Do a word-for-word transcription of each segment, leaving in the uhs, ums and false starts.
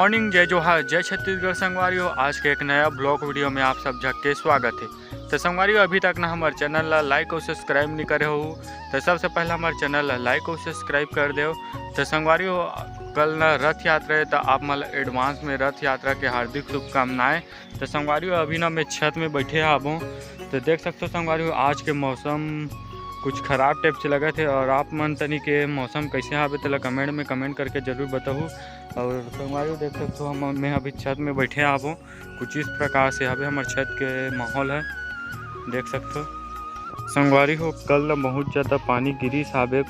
Morning, जय जोहार, जय छत्तीसगढ़ संगवारी हो। आज के एक नया ब्लॉग वीडियो में आप सब झक के स्वागत है। तो संगवारी हो, अभी तक ना हमारे चैनल ला लाइक और सब्सक्राइब नहीं करे हो, तो सबसे पहले हमारे चैनल ला लाइक और सब्सक्राइब कर दो। तो संगवारी हो, कल ना रथ यात्रा है, तो आप मन ला एडवांस में रथ यात्रा के हार्दिक शुभकामनाएं। तो संगवारी हो, अभी ना मैं छत में बैठे हाबो, तो देख सकते हो संगवारी हो, आज के मौसम कुछ खराब टाइप से लगत है। और आप मन तनी के मौसम कैसे हाबे, तेला कमेंट में कमेंट करके जरूर बताहू। और संगवारी हो, देख सकते हो, हम मैं अभी छत में बैठे हाबो, कुछ इस प्रकार से हाबे हमर छत के माहौल है, देख सकते हो। संगवारी हो, कल ल बहुत ज़्यादा पानी गिरिस हाबे,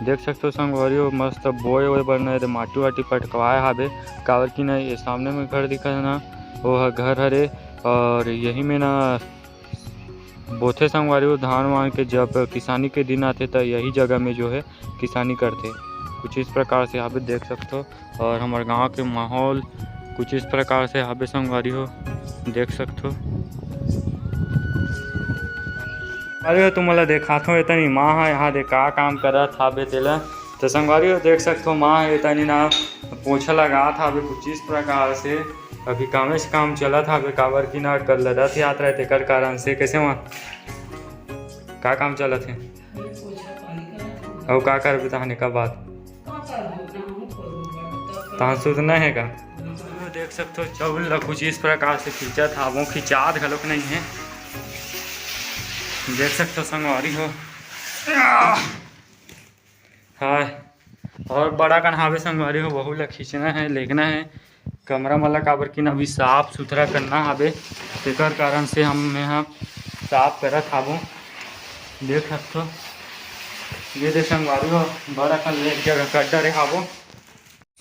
देख सकते हो संगवारी हो, मस्त बोए ओए बर न रे माटी वाटी पटकवाए हाबे, काबर कि ना ये सामने में घर दिखत है ना, वो ह घर हरे। और यही में ना बोथे संगवारी हो, धान वान के जब किसानी के दिन आथे, त यही जगह में जो है किसानी करथे। कुछ इस प्रकार से हाबे, देख सकते हो। और हमर गांव के माहौल कुछ इस प्रकार से हाबे संगवारी हो, देख सकते हो। अरे हो, तुमला देखाथो, एतनी माँ ह यहाँ दे का काम करत हाबे तेला। तो संगवारी हो, देख सकते हो, माँ ह एतनी ना पोछा लगात हाबे कुछ इस प्रकार से। अभी कामे से काम चलत हाबे, काबर कि ना कल रथ यात्रा है, तेकर कारण से। कैसे माँ, का काम चलत है? अउ का करबे तहने का बात? तहां सुतना है का? देख सकते हो, चाउर ला कुछ इस प्रकार से खींचत हाबो, खिंचात घलोक नहीं है, देख सकते हो संगवारी हो। हाँ, और बड़ा कन हाबे संगवारी हो, वहू ला खींचना है, लेगना है। कमरा मन ला काबर कि ना अभी साफ सुथरा करना हाबे, तेकर कारण से हम यहाँ साफ करत हाबो। देख सकथो, ये दे संगवारी हो, बड़ा कन ले एक जगह कर डरे हाबो।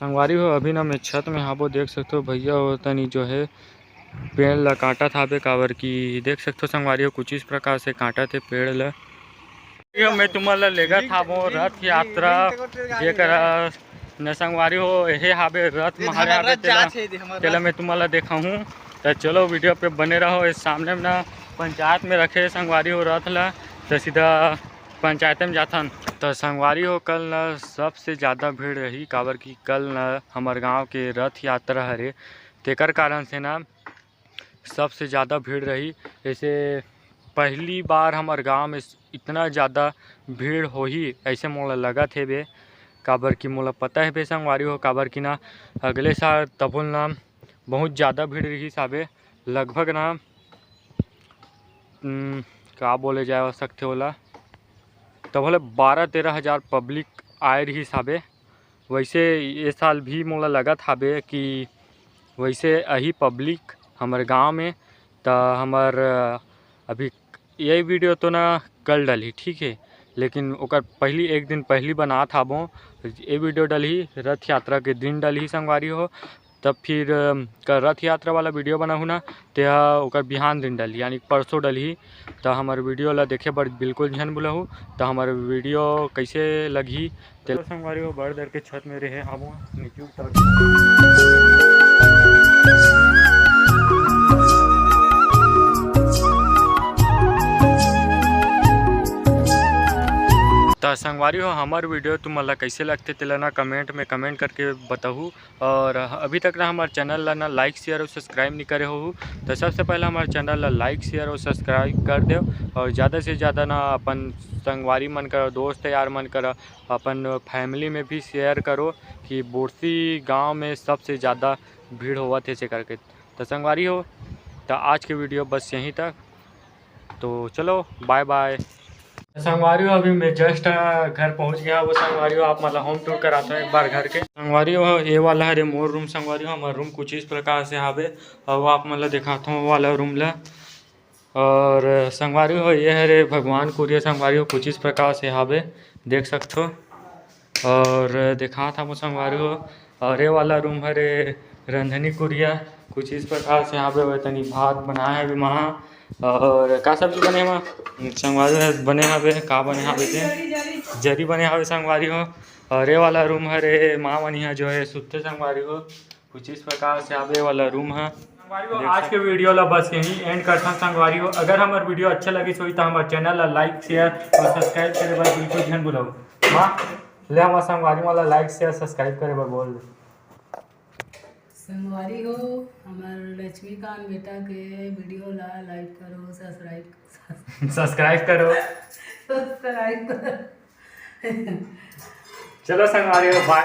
संगवारी हो, अभी ना मैं छत में हाबो, देख सकथो भैया हो तनी जो है पेड़ ला काटत हाबे, काबर कि देख सकथो संगवारी हो, कुछ इस प्रकार से काटत हे पेड़ ला। ये मैं तुमन ला लेगत हाबो रथ यात्रा, जेकर न संगवारी हो, एहे हाबे रथ महारे हाबे, तेला, तेला मैं तुमन ला देखाहूँ। त चलो वीडियो पे बने रहो। इस सामने में ना पंचायत में रखे संगवारी हो रथ ला, त सीधा पंचायत में जाथन। त संगवारी हो, कल न सबसे ज़्यादा भीड़ रही, काबर कि कल न हमर गांव के रथ यात्रा हरे, तेकर कारण से ना सबसे ज़्यादा भीड़ रही। जैसे पहली बार हमर गांव में इतना ज़्यादा भीड़ होही, ऐसे मोला लगत हे बे, काबर कि मोला पता हे बे संगवारी हो, काबर कि ना अगले साल तभो ना बहुत ज़्यादा भीड़ रहिस हाबे, लगभग ना, उम, का बोले जा सकथे ओला, तभो ले बारह तेरह हज़ार पब्लिक आए रहिस हाबे। वैसे ये साल भी मोला लगत हाबे कि वैसे अही पब्लिक हमर गांव में। त हमर, अ, अभी ये वीडियो तो ना कल डलही, ठीक है, लेकिन ओकर पहली, एक दिन पहली बनात हाबो, ये वीडियो डलही, रथ यात्रा के दिन डलही संगवारी हो। तब फिर, अ, कल रथ यात्रा वाला वीडियो बनाहू ना, तेहा ओकर बिहान दिन डलही, यानी परसों डलही। त हमर वीडियो ला देखे बर बिल्कुल झन भुलहू। त हमर वीडियो कैसे लगही, तेला संगवारी हो, बड़ दर के छत में रहे हाबो, नीचे उतर। त संगवारी हो, हमर वीडियो तुमन ला कैसे लगथे, तेला ना कमेंट में कमेंट करके बताहू। और अभी तक ना हमर चैनल ला ना लाइक, शेयर और सब्सक्राइब नहीं करे हो, तो सबसे पहले हमर चैनल ला लाइक, शेयर और सब्सक्राइब कर दो। और ज़्यादा से ज़्यादा ना अपन संगवारी मन कर, दोस्त यार मन कर, अपन फैमिली में भी शेयर करो कि बोरसी गांव में सबसे ज़्यादा भीड़ होवत हे से करके। तो संगवारी हो, तो आज के वीडियो बस यहीं तक। तो चलो, बाय बाय। संगवारी हो, अभी मैं जस्ट, अ, घर पहुंच गया। वो संगवारी हो, आप मन ला होम टूर कराता हूँ एक बार घर के। संगवारी हो, ये वाला हरे मोर रूम। संगवारी हो, हमारा रूम कुछ इस प्रकार से हावे। अब आप मन ला दिखाता हूँ वो वाला रूम ला। और संगवारी हो, ये हरे भगवान कुरिया। संगवारी हो, कुछ इस प्रकार से हावे, देख सकथो। और दिखात हवं संगवारी हो, और ये वाला रूम हरे रंधनी कुरिया, कुछ इस प्रकार से हावे। वो तनी भात बनाए हवे माँ। और का सब्जी बने हे माँ? संगवारी हो, बने हवे, का बने हवे ते? जरी बने हवे संगवारी हो। और ये वाला रूम हरे माँ मन इहाँ जो है सुत्थे संगवारी हो। कुछ इस प्रकार से हावे वाला रूम ह। संगवारी हो, आज के वीडियो ला बस यहीं एंड करथन संगवारी हो। अगर हमर वीडियो अच्छा लगिस होही त हमर चैनल ला लाइक, शेयर और सब्सक्राइब करे बर बिल्कुल झन भुलाहू। माँ, ले हमर संगवारी मन ला लाइक, शेयर, सब्सक्राइब करे बर बोल दे। संगवारी हो, हमर लक्ष्मीकांत बेटा के वीडियो ला लाइक करो, सब्सक्राइब सब्सक्राइब करो। सब्सक्राइब करो। चलो संगवारी हो, बाय।